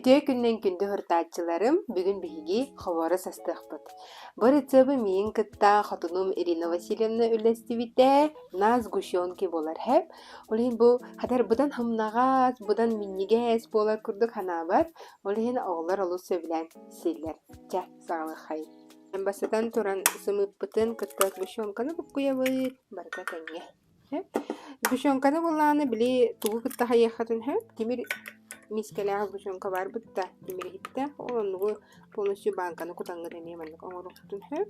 Үтүө күнүнэн күндү һуртааччыларым, бүгүн биһиги хоборо састыахпыт. Бу рецебы миигин кытта хотунум Ирина Васильевна үллэстибитэ, на сгущенки буолар һэп. Ол иһин бу хатар быдан хымнаҕас, быдан минньигэс буолар курдук санаабар, ол иһин оҕолор олус сөбүлээн сииллэр. Чэ, саҕалыаххайын. Бастатан туран сымыыппытын кытта сгущенканы буккуйабыт, барыта тэҥҥэ. Сгущенканы буоллаҕына били тугу кытта хайыаххытын сөп, тимир миискэлээх сгущенка баар бытта, тимир иһиттээх, ол оннугу полностью бааҥканы кутаҥҥыт эмиэ маннык оҥоруоххутун сөп.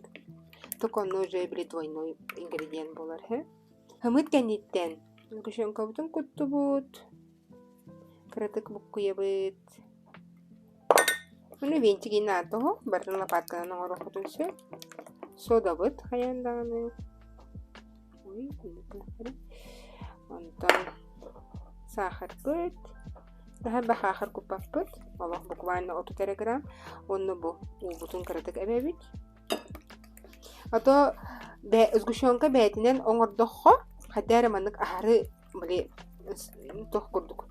Только онно уже били двойной ингредиент буолар сөп. Һымыт кэнниттэн сгущенкабытын куттубут, кыратык буккуйабыт. Ону винтигин наадоһу барытын лопатканан оҥоруоххутун сөп. Содабыт хайаан даҕаны Онтон саахарбыт, наһаа элбэх саахар куппаппыт, олох буквально 30 эрэ грамм. Уонна бу уубутун кыратык эбэбит. А то сгущенка бэйэтинэн оҥордоххо, хайдах эрэ маннык аһары били туох курдук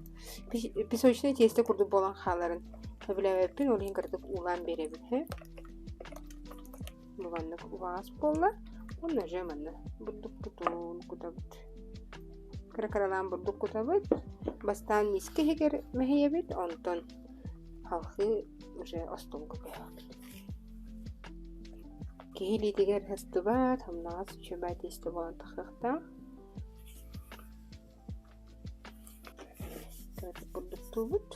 песочное тесто курдук буолан хааларын сөбүлээбэппин, ол иһин кыратык уулаан биэрэбин. Бу маннык убаҕас буолла. Уонна дьэ манна бурдукпутун кутабыт. Кыра-кыралаан бурдук кутабыт. Бастаан миискэ иһигэр мэһийэбит, онтон халхыы уже остуолга көһөҕүт. Киһи илиитигэр сыстыбат, сымнаҕас үчүгэй тиэстэ буолан тахсыахтаах. Бурдуктуубут.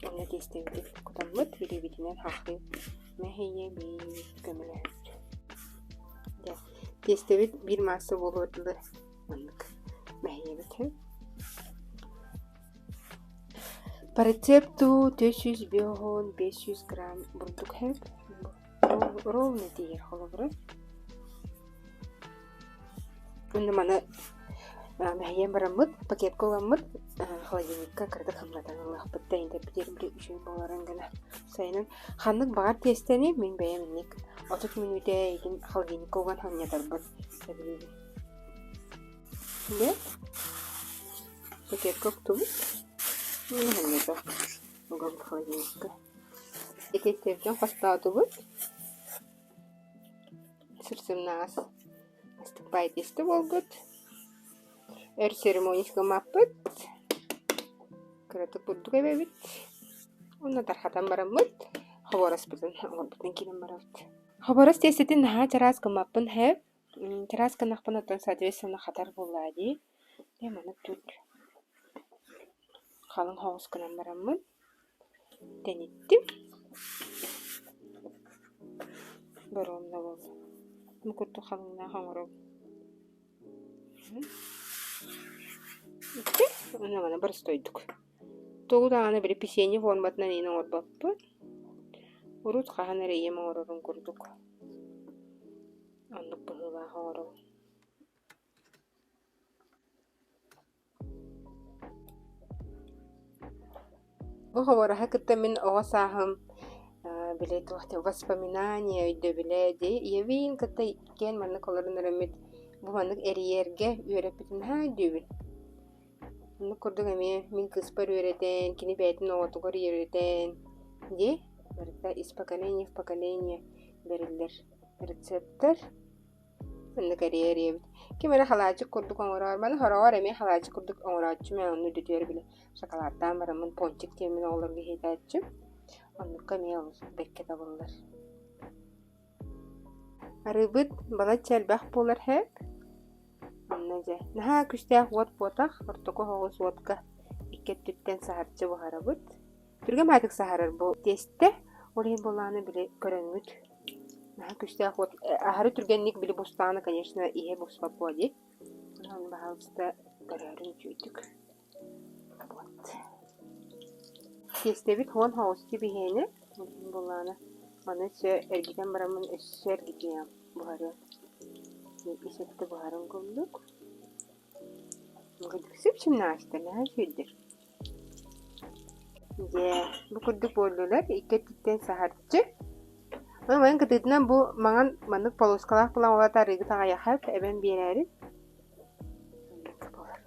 Онно тиэстэбитин кутаммыт, илиибитинэн хахыы мэһийэбит, көмөлөһөбүт. Дьэ, тиэстэбит биир маасса буолуор дылы маннык мэһийэбит. По рецепту 450 500 грамм бурдук хэп. Ровно тиийэр холобура. Уонна маны мэһийэн бараммыт, пакетка угаммыт, холодильникка кыратык хамнатан ылыахпыт да интерпретир үчүгэй буоларын гына. Сайынын ханнык баҕар тиэстэни мин бэйэм инник 30 мүнүүтэ эйигин холодильникка уган хамнатарбын сөбүлүүбүн. Дьэ, пакетка уктубут. Хамната угабыт холодильникка. Ититтэртэн хостоотубут. Сырсымнаҕас астык буолбут. Өр церемония гыммаппыт. Кыратык бурдук эбэбит. Уонна тархатан бараммыт хобороспутун оҥорбутун киирэн барабыт. Хоборос тиэстэтин наһаа чараас гыммаппын һээп. Чараас гыннахпына оттон соответственно хатар буоллаа дии. Дьэ маны тут халыҥ соҕус гынан бараммын Тэниттим. Боруонна буолла. Бу курдук халыҥнаах оҥоробун. Икки уонна маны боростуойдук. Тугу даҕаны били печенье форматынан иин оҥорбоппун. Урут хаһан эрэ ийэм оҥорорун курдук. Оннук быһыылаах оҥоробун. Бу хобороһу кытта мин оҕо сааһым били туох диэн воспоминание өйдөбүлэ дии ийэбин кытта иккиэн маннык олорон эрэбит бу маннык эрийэргэ үөрэппитин наһаа өйдүүбүн. Оннук курдук эмиэ мин кыыспар үөрэтэн, кини бэйэтин оҕотугар үөрэтэн дии барыта из поколения в поколение бэриллэр рецептэр. Оннук эрийэ-эрийэбит. Ким эрэ халаачык курдук оҥороор, маны хороҕор эмиэ халаачык курдук оҥорооччум ээ, онно үрдүтүгэр били шоколадтаан бараммын пончик диэммин оҕолорго иһитээччим. Оннукка эмиэ олус бэркэ табыллар. Арыыбыт балачча элбэх буолар һээп. Онно дьэ, наһаа күүстээх уот буотах, ортоку оһоҕос уотка икки өттүттэн саһарчы буһарабыт. Түргэн баайдык саһарар бу тиэстэ, ол иһин буоллаҕына били көрөҥҥүт наһаа күүстээх уот аһары түргэнник били бустаҕына, конечно, иһэ буспат буо дии. Ону баһаалыста көрөөрүҥ үчүгэйдик. Вот. Тиэстэбит уон соҕус биһиэнэ, ол иһин буоллаҕына маны өссө эргитэн бараммын өссө эргитиэм буһарыам. Ис өттө буһарын курдук. Сып-сымнаҕастар, наһаа үчүгэйдэр. Дьэ, бу курдук буоллулар, икки өттүттэн саһарчы. Ону манан кытыытынан бу маҥан маннык полоскалаах буолан улаата арыыгыт аҕыйаха эбэн биэрээри. Оннук буолар.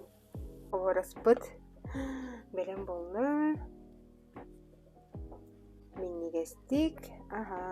Обораспыт. Бэлэм буолла. Минньигэстик аһаа.